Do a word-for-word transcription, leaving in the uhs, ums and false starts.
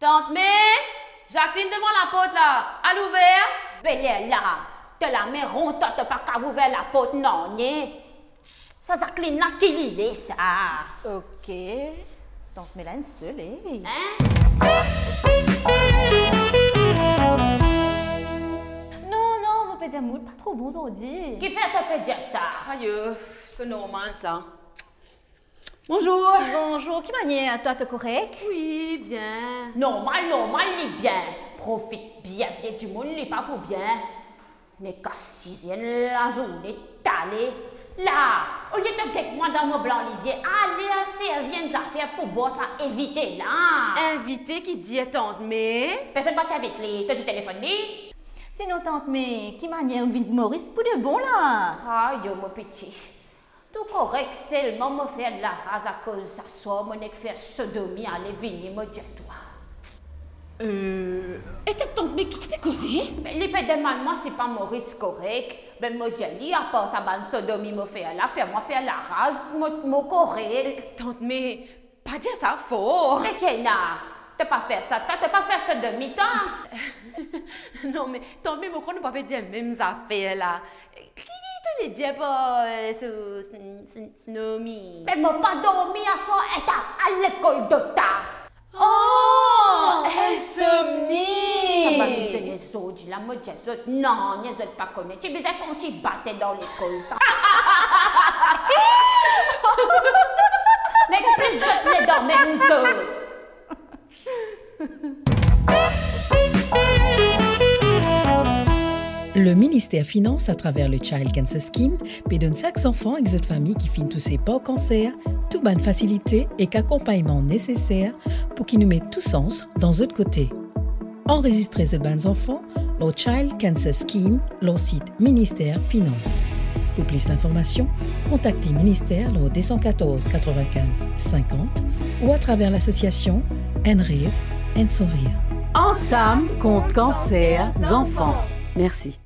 Tant May, Jacqueline devan laport la, al ouver. Be lerla, to lame ron, to, to pa kav ouver laport nanye. Sa Jacqueline la, ki li le sa? Ok. Tant May la enn sole, eh? Hein? Non, non, mo pe dir mood pa tro bon zordi. Kifer to pe dir sa? Ayo, se normal sa. Bonzour. Bonzour, ki manier, twa to korek? Wi, bien. Normal, normal, li bien. Profit bien, vie dimoun, li pa pou bien. Neka siz enn lazourne tale. La, olie to get mwa dan mo blan lizie, ale al servi enn zafer pou bwar sa invite la. Invite ki dir, Tant May? Personn pa ti invit li, to ti telefonn li? Sinon, Tant May, ki manier ou vinn Moris pou de bon la? Ayo, mo piti. Tou korek, selman mo fer laraz akoz saswar mo nek fer sodomi ale vini, mo dir twa. Euh. E to Tant May ki to pe koze? Be, li pe demann mwa si pa Moris korek. Be, mo dir li, apar sa bann sodomi mo fer la, fer mwa fer laraz, mo, mo korek. Eh, Tant May, pa dir sa for. Me ki ena, to pa fer sa, to, to pa fer sodomi, twa? Non, me Tant May, mo krwar nou pa pe dir mem zafer la. Ki, ki to le dir par, euh, so, so, so, sodomi? Me mo pa dormi aswar, eta al lekol, dota. Oh, insomnie. Sa bann zene zordi la, mo dir zot, nanye zot pa kone. Ti bizin kontign bat dan lekol sa. Me plis zot le dan mem zot. Le Minister Finans, atraver le Child Cancer Scheme, pe donn sak zanfan ek zot fami ki finn touse par kanser tou bann fasilite ek akonpagnman neseser pou ki nou met tou sans dan zot kote. Anrezistre zot bann zanfan lor Child Cancer Scheme lor sit Minister Finans. Pou plis linformasion, kontakte minister lor de san katorz, katrevinkinz, sinkant ou atraver lasosiasion Enn Rev, Enn Sourir. Ansam kont kanser zanfan. Mersi.